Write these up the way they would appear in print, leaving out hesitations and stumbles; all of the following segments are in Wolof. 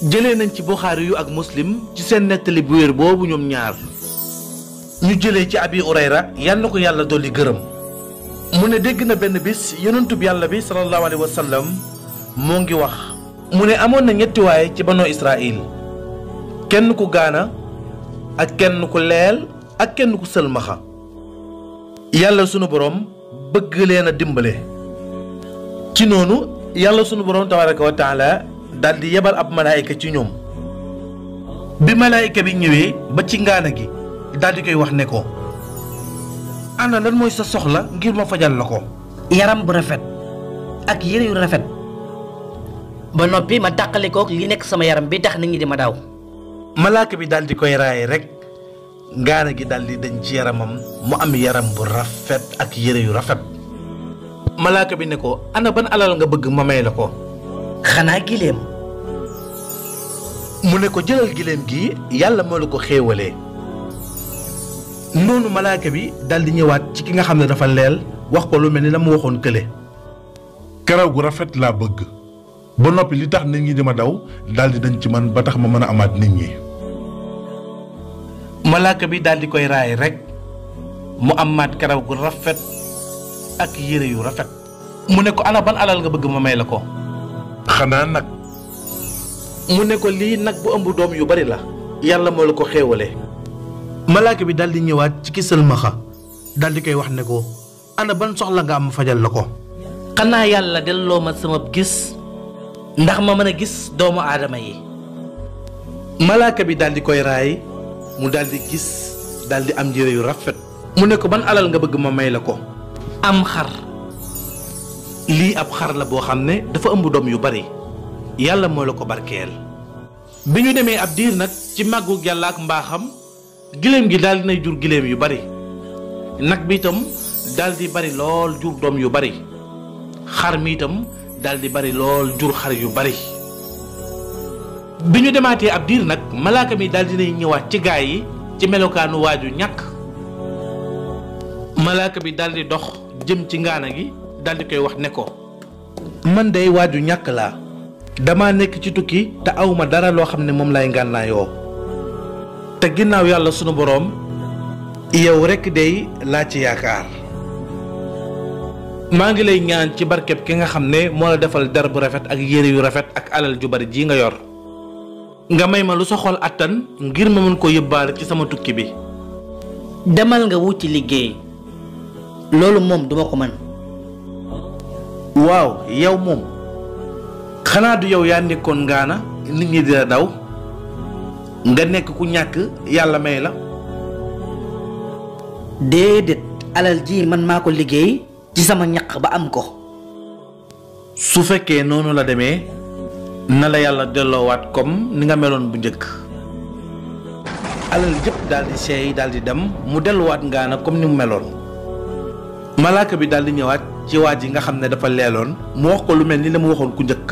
jëlee nañ ci Buxaari yu ak Muslim ci seen nettali bu wér boobu ñoom ñaar ñu jëlee ci Abi Urayra yal na ko yàlla dolli gërëm mu ne dégg na benn bis yonentub yàlla bi sallallahu alayhi wa sallam moo ngi wax mu ne amoon na ñetti waay ci Banu Israil kenn ku gaana ak kenn ku leel ak kenn ku sëlmaxa yàlla sunu borom bëgg leen a dimbale ci noonu yàlla sunu borom tabaraka wa taala daal di yebal ab malaayika ci ñoom bi malaayika bi ñëwee ba ci ngaana gi daal di koy wax ne ko ana lan mooy sa soxla ngir ma fajal la ko. yaram bu rafet ak yére yu rafet ba noppi ma tàqale ko li nekk sama yaram bi tax nit ñi di ma daaw. malaaka bi daal di koy raay rek ngaana gi daal di dañ ci yaramam mu am yaram bu rafet ak yére yu rafet. malaaka bi ne ko ana ban alal nga bëgg ma may la ko. xanaa gileem. mu ne ko jëlal gileem gi yàlla moo la ko xéewalee. noonu malaaka bi daal di ñëwaat ci ki nga xam ne dafa leel wax ko lu mel ni la mu waxoon kële. karaw gu rafet laa bëgg ba noppi li tax nit ñi di ma daw daal di dañ ci man ba tax ma mën a amaat nit ñi. malaaka bi daal di koy raay rek mu amaat karaw gu rafet ak yére yu rafet. mu ne ko ana ban alal nga bëgg ma may la ko. xanaa nag. mu ne ko lii nag bu ëmb doom yu bari la yàlla moo la ko xéewalee. malaaka bi daal di ñëwaat ci ki sëlmaxa daal di koy wax ne ko ana ban soxla nga am fajal la ko. xanaa yàlla delloo ma sama gis ndax ma mën a gis doomu aadama yi. malaaka bi daal di koy raay mu daal di gis daal di am yére yu rafet. mu ne ko ban alal nga bëgg ma may la ko. am xar. lii ab xar la boo xam ne dafa ëmb doom yu bari yàlla moo la ko barkeel. bi ñu demee ab diir nag ci màggu yàlla ak mbaaxam giléem gi daal dinay jur giléem yu bari nag bi itam daal di bari lool jur doom yu bari xar mi itam daal di bari lool jur xar yu bari. bi ñu demaatee ab diir nag malaaka mi daal dinay ñëwaat ci gaay yi ci melokaanu waaju ñàkk. malaaka bi daal di dox jëm ci ngaana gi daal di koy wax ne ko man day waaju ñàkk laa dama nekk ci tukki te awma dara loo xam ne moom lay ngànnaayoo te ginnaaw yàlla sunu boroom yow rekk day laa ci yaakaar maa ngi lay ñaan ci barkeb ki nga xam ne moo la defal der bu rafet ak yére yu rafet ak alal ju bari ji nga yor nga may ma lu sa xol attan ngir ma mën ko yóbbaale ci sama tukki bi. demal nga wuti liggéey loolu moom duma ko mën. waaw yow moom xanaa du yow yaa nekkoon ngaana nit ñi di la daw nga nekk ku ñàkk yàlla may la. déedéet alal ji man maa ko liggéey ci sama ñaq ba am ko. su fekkee noonu la demee na la yàlla delloowaat comme ni nga meloon bu njëkk. alal jëpp daal di seey daal di dem mu delluwaat ngaana comme ni mu meloon. malaaka bi daal di ñëwaat ci waa ji nga xam ne dafa leeloon mu wax ko lu mel ni la mu waxoon ku njëkk.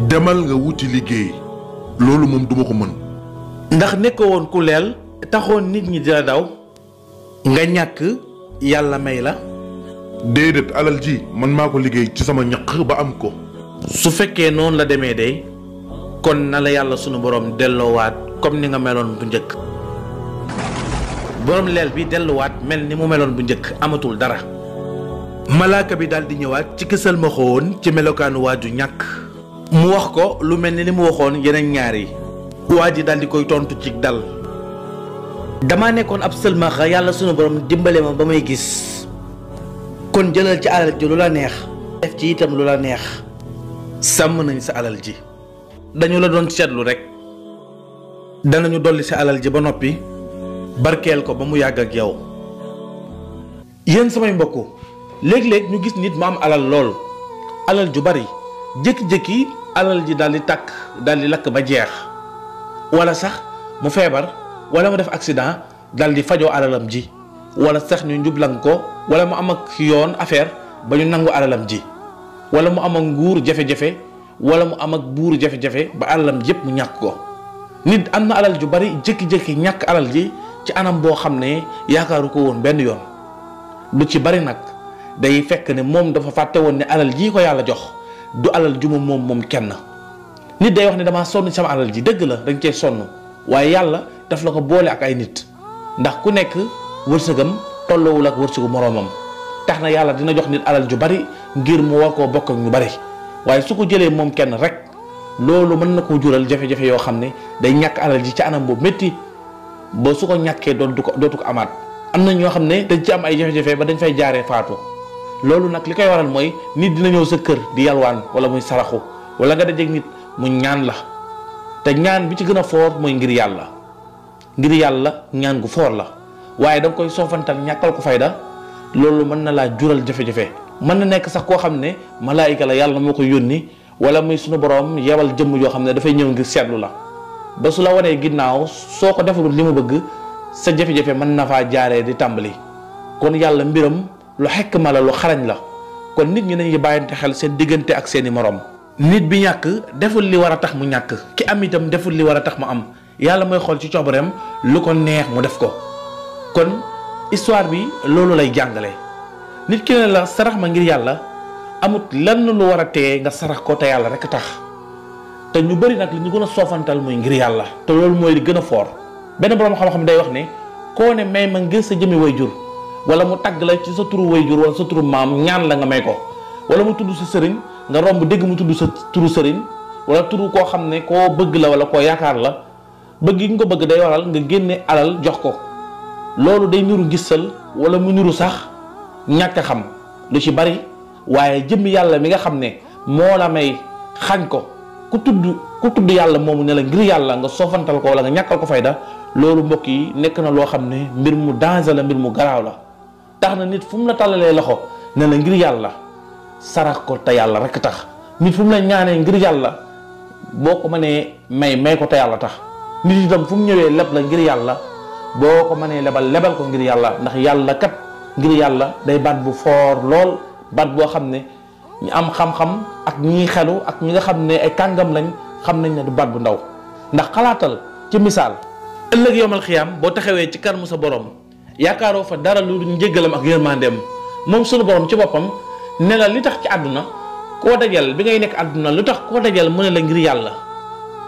demal nga wuti liggéey loolu moom duma ko mën. ndax nekkoo woon ku leel taxoon nit ñi di la daw nga ñàkk yàlla may la. déedéet alal ji man maa ko liggéey ci sama ñaq ba am ko. su fekkee noonu la demee de kon na la yàlla sunu borom delloowaat comme ni nga meloon bu njëkk. borom leel bi delluwaat mel ni mu meloon bu njëkk amatul dara. malaaka bi daal di ñëwaat ci kësal ma xawoon ci melokaanu waaju ñàkk. mu wax ko lu mel ni li mu waxoon yeneen ñaar yi. waa ji daal di koy tontu ci dal. dama nekkoon ab sëlmaxa yàlla sunu borom dimbale ma ba may gis. kon jëlal ci alal ji lu la neex. def ci itam lu la neex. sàmm nañ sa alal ji. dañu la doon seetlu rek. danañu dolli sa alal ji ba noppi. barkeel ko ba mu yàgg ak yow. yéen samay mbokk léeg-léeg ñu gis nit mu am alal lool. alal ju bari. jékki-jékki alal ji daal di tàkk daal di lakk ba jeex. wala sax mu feebar. wala mu def accident daal di fajoo alalam ji. wala sax ñu njublang ko. wala mu am ak yoon affaire ba ñu nangu alalam ji. wala mu am ak nguur jafe-jafe. wala mu am ak buur jafe-jafe ba alalam yépp mu ñàkk ko. nit am na alal ju bari jékki-jékki ñàkk alal ji ci anam boo xam ne yaakaaru ko woon benn yoon. lu ci bari nag day fekk ne moom dafa fàtte woon ne alal jii ko yàlla jox du alal ju moom kenn. nit day wax ne damaa sonn sama alal ji dëgg la dañ cee sonn waaye yàlla daf la ko boole ak ay nit ndax ku nekk wërsëgam tolloowul ak wërsëgu moroomam tax na yàlla dina jox nit alal ju bari ngir mu war koo bokk ak ñu bari waaye su ko jëlee moom kenn rek loolu mën na koo jural jafe-jafe yoo xam ne day ñàkk alal ji ci anam boobu métti ba su ko ñàkkee dootu ko amaat. am na ñoo xam ne dañ ci am ay jafe-jafe ba dañ fay jaaree faatu loolu nag li koy waral mooy nit dina ñëw sa kër di yalwaan wala muy saraxu wala nga dajeeg nit mu ñaan la te ñaan bi ci gën a foor mooy ngir yàlla ñaan gu foor la waaye da nga koy soofantal ñàkkal ko fayda loolu mën na laa jural jafe-jafe. mën na nekk sax koo xam ne malaayika la yàlla moo ko yónni wala muy sunu borom yebal jëmm yoo xam ne dafay ñëw ngir seetlu la ba su la wanee ginnaaw soo ko defalul li mu bëgg sa jafe-jafe mën na faa jaaree di tàmbali. kon yàlla mbiram lu xekk ma la lu xarañ la kon nit ñi nañu bàyyante xel seen diggante ak seeni morom. nit bi ñàkk deful li war a tax mu ñàkk ki am itam deful li war a tax mu am yàlla mooy xool ci coobareem lu ko neex mu def ko. kon histoire bi loolu lay jàngale nit ki ne la sarax ma ngir yàlla amut lenn lu war a tee nga sarax ko te yàlla rek tax te ñu bëri nag li ñu gën a soofantal muy ngir yàlla te loolu mooy li gën a foor. benn borom xam-xam day wax ne koo ne may ma ngir sa jëmi wayjur wala mu tagg la ci sa turu wayjur wala sa turu maam ñaan la nga may ko wala mu tudd sa sëriñ nga romb dégg mu tudd sa turu sëriñ wala turu koo xam ne koo bëgg la wala koo yaakaar la bëgg gi nga ko bëgg day waral nga génne alal jox ko loolu day niru gisal wala mu niru sax ñàkk a xam lu ci bari waaye jëmmi yàlla mi nga xam ne moo la may xañ ko ku tudd yàlla moomu ne la ngir yàlla nga soofantal ko wala nga ñàkkal ko fayda loolu mbokk yi nekk na loo xam ne mbir mu danger la mbir mu garaaw la tax na nit fu mu la tàllalee loxo ne la ngir yàlla sarax ko te yàlla rek tax nit fu mu la ñaanee ngir yàlla boo ko mënee may ko te yàlla tax nit itam fu mu ñëwee leb la ngir yàlla boo ko mënee lebal ko ngir yàlla ndax yàlla kat ngir yàlla day baat bu foor lool baat boo xam ne ñu am xam-xam ak ñii xelu ak ñi nga xam ne ay kàngam lañ xam nañ ne du baat bu ndaw ndax xalaatal ci misaal ëllëg yowmal xiyaam boo taxawee ci kanamu sa borom yaakaaroo fa dara lu njëggalam ak yërmandeem moom sunu borom ci boppam ne la li tax ci àdduna koo dajal bi ngay nekk àdduna lu tax koo dajal mu ne la ngir yàlla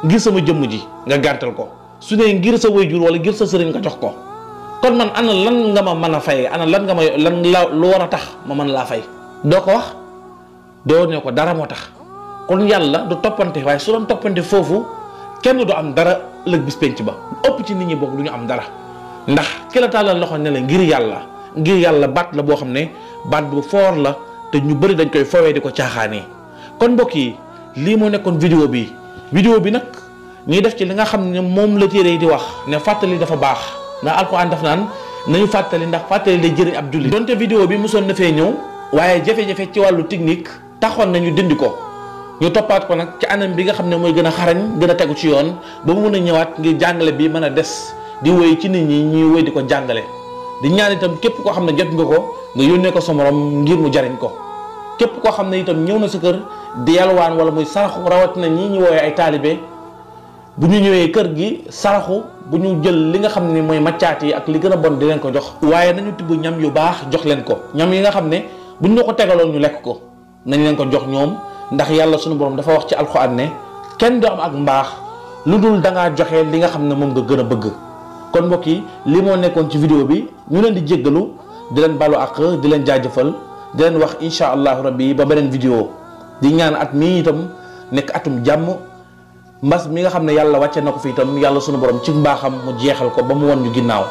ngir sama jëmm ji nga gàntal ko su ne ngir sa wayjur wala ngir sa sëriñ nga jox ko kon man ana lan nga ma mën a fay ana lan nga ma lan la lu war a tax ma mën laa fay doo ko wax doo ne ko dara moo tax kon yàlla du toppante waaye su doon toppante foofu kenn du am dara ëllëg bis penc ba ëpp ci nit ñi bokk du ñu am dara ndax ki la tàllal loxo ne la ngir yàlla baat la boo xam ne baat bu foor la te ñu bëri dañ koy fowee di ko caaxaanee kon mbokk yi lii moo nekkoon vidéo bi nag ñuy def ci li nga xam ne moom la téere yi di wax ne fàttali dafa baax ndax alxuraan daf naan nañu fàttali ndax fàttali day jëriñ ab jullit donte vidéo bi mosoon na fee ñëw waaye jafe-jafe ci wàllu technique taxoon nañu dindi ko ñu toppaat ko nag ci anam bi nga xam ne mooy gën a xarañ gën a tegu ci yoon ba mu mën a ñëwaat ngir jàngale bi mën a des di wéy ci nit ñi ñuy wéy di ko jàngale di ñaan itam képp koo xam ne jot nga ko nga yónnee ko sa morom ngir mu jariñ ko képp koo xam ne itam ñëw na sa kër di yalwaan wala muy saraxu rawatina ñii ñu woowee ay taalibe bu ñu ñëwee kër gi saraxu bu ñu jël li nga xam ne mooy maccaat yi ak li gën a bon di leen ko jox waaye nañu tibb ñam yu baax jox leen ko ñam yi nga xam ne buñ ñu ko tegaloon ñu lekk ko nañ leen ko jox ñoom ndax yàlla sunu borom dafa wax ci alxuraan ne kenn du am ak mbaax lu dul da ngaa joxe li nga xam ne moom nga gën a bëgg kon mbokk yi li moo nekkoon ci vidéo bi ñu leen di jéggalu di leen balu ak di leen jaajëfal di leen wax incha allahu rabbi ba beneen vidéo di ñaan at mii itam nekk atum jàmm mbas mi nga xam ne yàlla wàcce na ko fi itam yàlla sunu borom ci mbaaxam mu jeexal ko ba mu won ñu ginnaaw.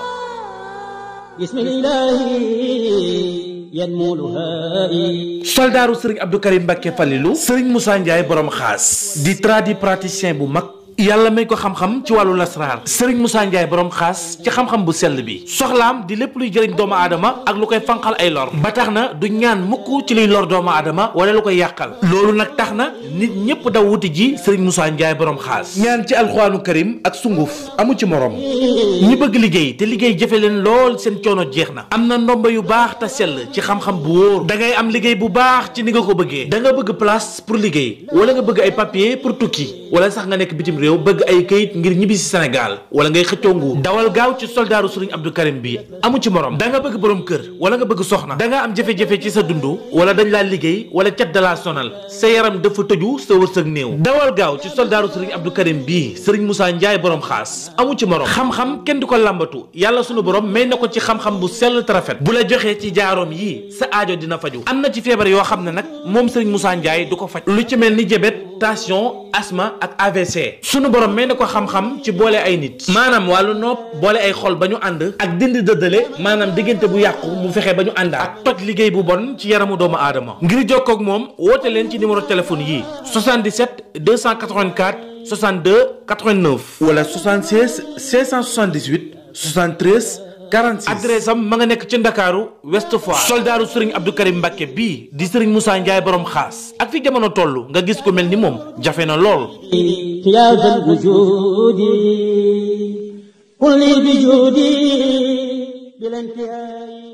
soldaaru Serigne Abdou Karim Mbacké Falilou Serigne Moussa Ndiaye borom xaas di tradipraticien bu mag yàlla may ko xam-xam ci wàllu lasraar Serigne Moussa Ndiaye borom xaas ci xam-xam bu sell bi soxlaam di lépp luy jëriñ doomu aadama ak lu koy fanqal ay lor ba tax na du ñaan mukk ci luy lor doomu aadama wala lu koy yàqal loolu nag tax na nit ñëpp daw wuti ji Serigne Moussa Ndiaye borom xaas ñaan ci alxuraanu karim ak sunguf amu ci morom ñi bëgg liggéey te liggéey jafe leen lool seen coono jeex na am na ndomba yu baax te sell ci xam-xam bu wóor da ngay am liggéey bu baax ci ni nga ko bëggee da nga bëgg place pour liggéey wala nga bëgg ay papier pour tukki wala sax nga nekk bitim réew réew bëgg ay këyit ngir ñibbi si Sénégal wala ngay xëccoo nguur dawal gaaw ci soldaaru Serigne Abdou Karim bi amu ci morom. da nga bëgg borom kër wala nga bëgg soxna, da nga am jafe-jafe ci sa dund wala dañ laa liggéey wala cat da laa sonal, sa yaram dafa tëju, sa wërsëg néew, dawal gaaw ci soldaaru Serigne Abdou Karim bii Serigne Moussa Ndiaye borom xaas amu ci morom. xam-xam kenn du ko làmbatu, yàlla sunu borom may na ko ci xam-xam bu sell te rafet. bu la joxee ci jaaroom yii sa aajo dina faju. am na ci feebar yoo xam ne nag moom Serigne Moussa Ndiaye du ko faj, lu ci mel ni diabète, tension, asthme ak AVC. sunu borom may na ko xam-xam ci boole ay nit, maanaam wàllu nopp, boole ay xol ba ñu ànd, ak dindi dëddale, maanaam diggante bu yàqu mu fexe ba ñu àndaat, ak toj liggéey bu bon ci yaramu doomu aadama. ngir jokkoo ak moom woote leen ci numéro téléphone yii 77 284 62 89 wala 76 578 73 46. adresse am ma nga nekk ci Ndakaaru West Foire. soldaaru Serigne Abdou Karim Mbacke bii di Serigne Moussa Ndiaye borom xaas. ak fi jamono toll nga gis ko mel ni moom jafe na lool. قل لي بجودي بلا انتهاء